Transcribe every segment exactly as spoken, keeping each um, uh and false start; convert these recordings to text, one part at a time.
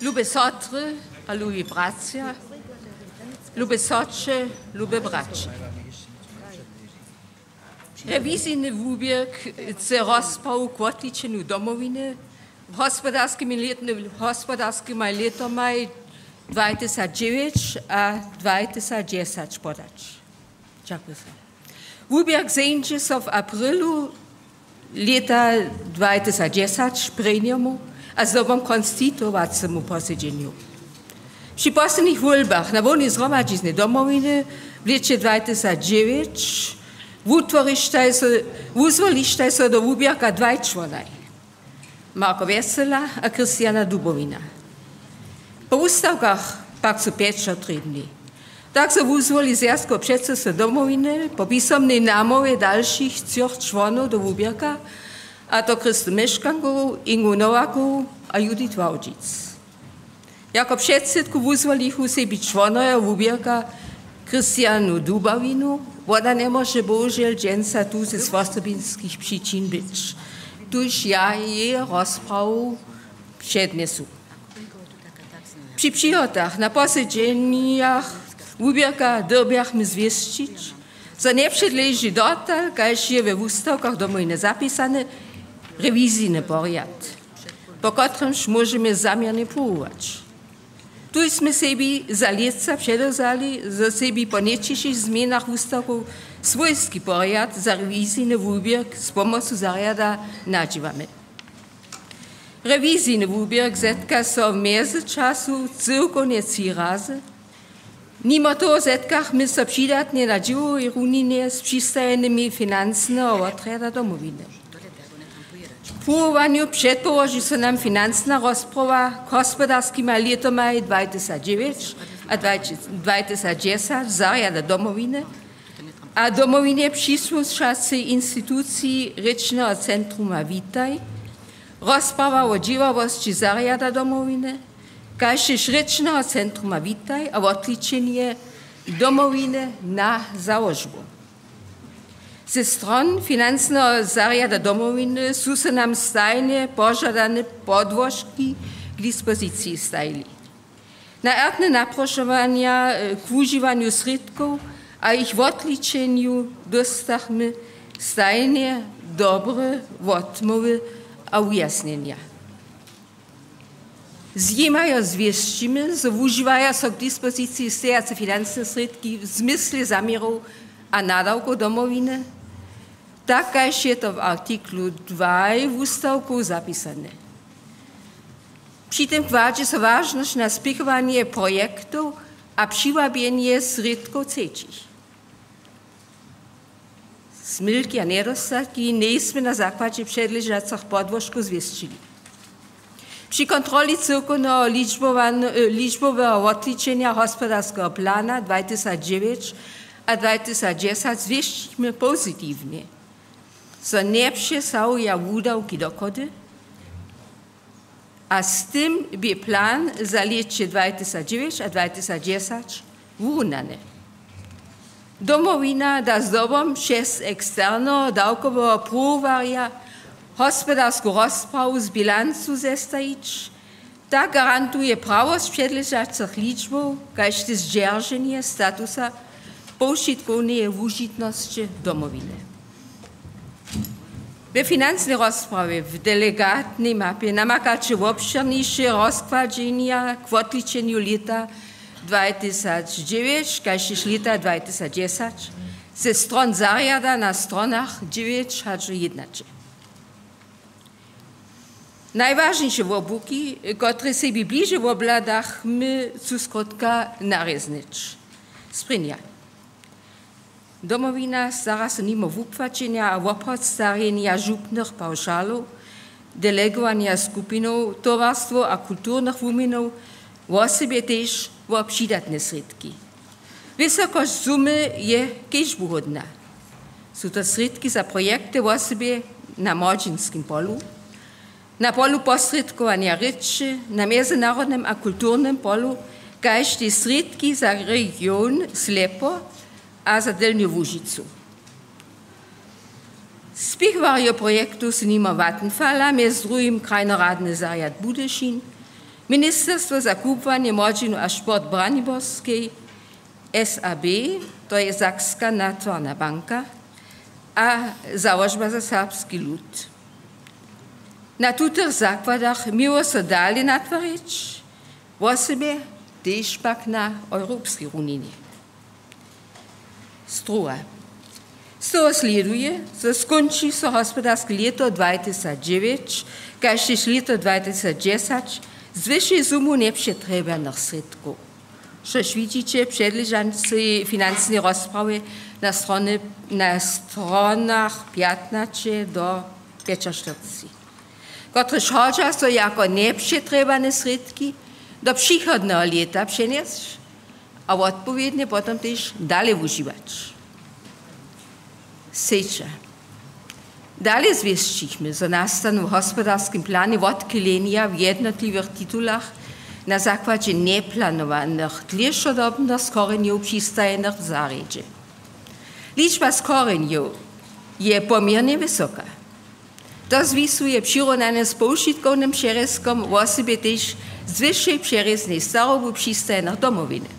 Lube sotry a lubi bratřa, lube soće, lube braće. Rewizijny wuběrk chce rozprawu k wotličenju Domowiny w hospodarskimi lětny-, hospodarskimaj lětomaj dwajtysacdźewjeć a dwajtysacdźesać podać. Dźakujemy. Wuběrk zeńdźe so w aprilu lěta dwajtysacdźesać prěnjemu a zdobom konstituowacemu posedźenju. Při poslednich wólbach na hłownej zhromadźiznje Domowiny w lěće dwajtysacdźewjeć wutworištaj so, wuzwolištaj so do wuběrka dwaj čłonaj, Marko Wjesela a Christiana Dubowina. Po wustawkach pak su pjećotrěbni. Tak so wuzwoli zwjazkowe předsydstwo Domowiny po pisomnej namowje dalšich třoch čłonow do wuběrka, a to Krystu Měškankow, Ingu Nowakow a Judith Wałdźic. Jako předsydku wuzwolichu sebi čłonojo wuběrka Christianu Dubawinu. Wona njemóže bohužel dźensa tu ze swosobinskich přičin być, tuž ja jeje rozprawu přednjesu. Při přihotach na posedźenjach wuběrka dyrbjachmy zwěsćić, zo njepředleži dotal, kaž je we wustawkach Domowiny zapisany, rewizijny porjad, po kotrymž móžemy zaměrnje pruwować. Tuž smy sebi za lětsa předewzali, zo sebi po nětčišich změnach wustawkow swójski porjad za rewizijny wuběrk z pomocu zarjada nadźiwamy. Rewizijny wuběrk zetka so w mjezyčasu cyłkownje tři razy. Nimo toho zetkachmy so přidatnje na dźěłowej runinje z přistajenymi financneho wotrjada Domowiny. W pruwowanju předpołoži so nam financna rozprawa k hospodarskimaj lětomaj dwajtysacdźewjeć a dwajtysacdźesać zarjada Domowiny a Domowinje přisłušacej instituciji Rěčneho centruma Witaj, rozprawa wo dźěławosći zarjada Domowiny, kaž tež Rěčneho centruma Witaj a wotličenje Domowiny na załožbu. Ze stron financneho zarjada Domowiny su so nam stajnje požadane podłožki k dispoziciji stajili. Na rjadne naprošowanja, e, k wužiwanju srědkow a jich wotličenju dóstachmy stajnje dobre wotmołwy a wujasnjenja. Z jimajo zwěsćimy, zo wužiwaja so k dispoziciji stejace financne srědki w zmyslej zaměrow a nadawkow Domowiny, tak kaž je to w artiklu dwaj wustawkow zapisane. Při tym kładźe so wažnosć na spěchowanje projektow a přiwabjenje srědkow třećich. Zmylki a njedostatki njejsmy na zakładźe předležacych podłožkow zwěsćili. Při kontroli cyłkowneho ličbowan-, e, ličboweho wotličenja hospodarskeho plana dwajtysacdźewjeć a dwajtysacdźesać zwěsćimy pozitiwnje, zo njepřesahuja wudawki dochody, a z tym bě plan za lěće dwajtysacdźewjeć a dwajtysacdźesać wurunany. Domowina da zdobom přez eksterneho dawkoweho pruwowarja hospodarsku rozprawu z bilancu zestajić. Tak garantuje prawosć předležacych ličbow, kaž tež zdźerženje statusa powšitkowneje wužitnosće Domowiny. We financnej rozprawje w delegatnej mapje namakaće wobšěrniše rozkładźenja k wotličenju lěta dwajtysacdźewjeć kaž tež lěta dwajtysacdźesać ze stron zarjada na stronach dźewjeć hač jědnaće. Najwažniše wobłuki, kotrež sebi bliže wobhladachmy, su skrótka narěznyć. Sprěnja. Domowina stara so nimo wupłaćenja a wobhostarjenja župnych pawšalow, delegowanja skupinow, towarstwow a kulturnych wuměnow wosebje tež wo přidatne srědki. Wysokosć sumy je kedźbuhódna. Su to srědki za projekty wosebje na młodźinskim polu, na polu posrědkowanja rěče, na mjezynarodnym a kulturnym polu, kaž tež srědki za region Slepo a za Delnju Łužicu. Spěchowarjo projektow su nimo Vattenfalla mjez druhim krajnoradny zarjad Budyšin, Ministerstwo za kubłanje, młodźinu a sport Braniborskej, S A B, to je Sakska natwarna banka, a Załožba za serbski lud. Na tutych zakładach měło so dale natwarić, wosebje tež pak na europskej runinje. Struha. Z toho slěduje, zo skónči so hospodarske lěto dwatysacdźewjeć kaž tež lěto dwatysacdźesać z wyšej sumu njepřetrjebanych srědkow, štož widźiće w předležacej financnej rozprawje na strony, na stronach pjatnaće do pjećaštyrceći, kotrež hodźa so jako njepřetrjebane srědki do přichodneho lěta přenjesć a wotpowědnje potom tež dale wužiwać. Sejča. Dale zwěsćichmy, zo nastanu w hospodarskim planje wotchyljenja w jednotliwych titulach na zakładźe njeplanowanych dlěšodobnych schorjenjow přistajenych w zarjedźe. Ličba schorjenjow je poměrnje wysoka. To zwisuje přirownanje z powšitkownym přerězkom, wosebje tež z wyšej přerěznej starobu přistajenych Domowiny.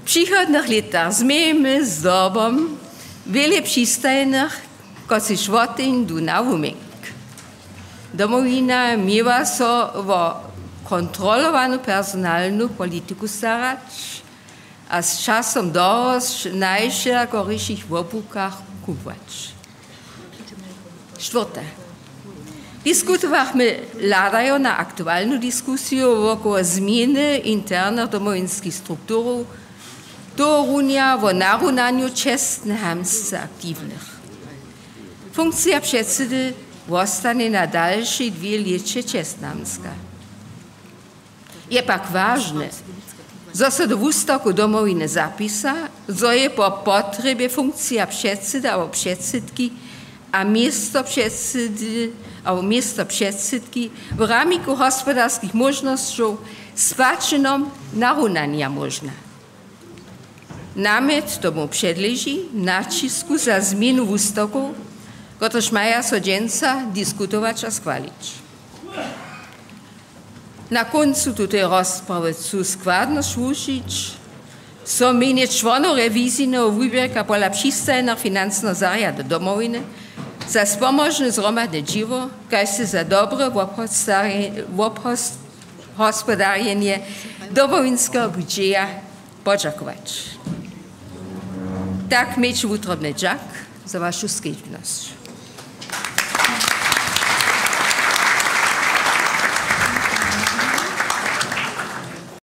W přichodnych lětach změjemy zdobom wjele přistajenych, kotřiž woteńdu na wuměnk. Domowina měła so wo kontrolowanu personalnu politiku starać a z časom dorosć w najwšelakorišich wobłukach kubłać. Štwórte. Diskutowachmy hladajo na aktualnu diskusiju wokoło změny internych domowinskich strukturow, tohorunja wo narunanju čestnje hamsce aktiwnych. Funkcija předsedy wostanje na dalšej dwě lěće čestnje hamska. Je pak wažne, zo so do wustawku Domowiny zapisa, zo je po potrjebje funkcija předsedy abo předsydki a město předsedy abo město předsydki w ramiku hospodarskich móžnosćow z płaćenom narunanja móžna. Namjet tomu předleži naćisku za změnu wustawkow, kotrež maja so dźensa diskutować a schwalić. Na kóncu tuteje rozprawy chcu składno słužić, so w mjenje čłonow rewizijneho wuběrka pola přistajenych financneho zarjada Domowiny za spomožne zhromadne dźěło kaž tež za dobre wobhostarje-, wobhos-, hospodarjenje domowinskeho budźeja podźakować. Tak mějće wutrobny dźak za wašu skedźbnosć.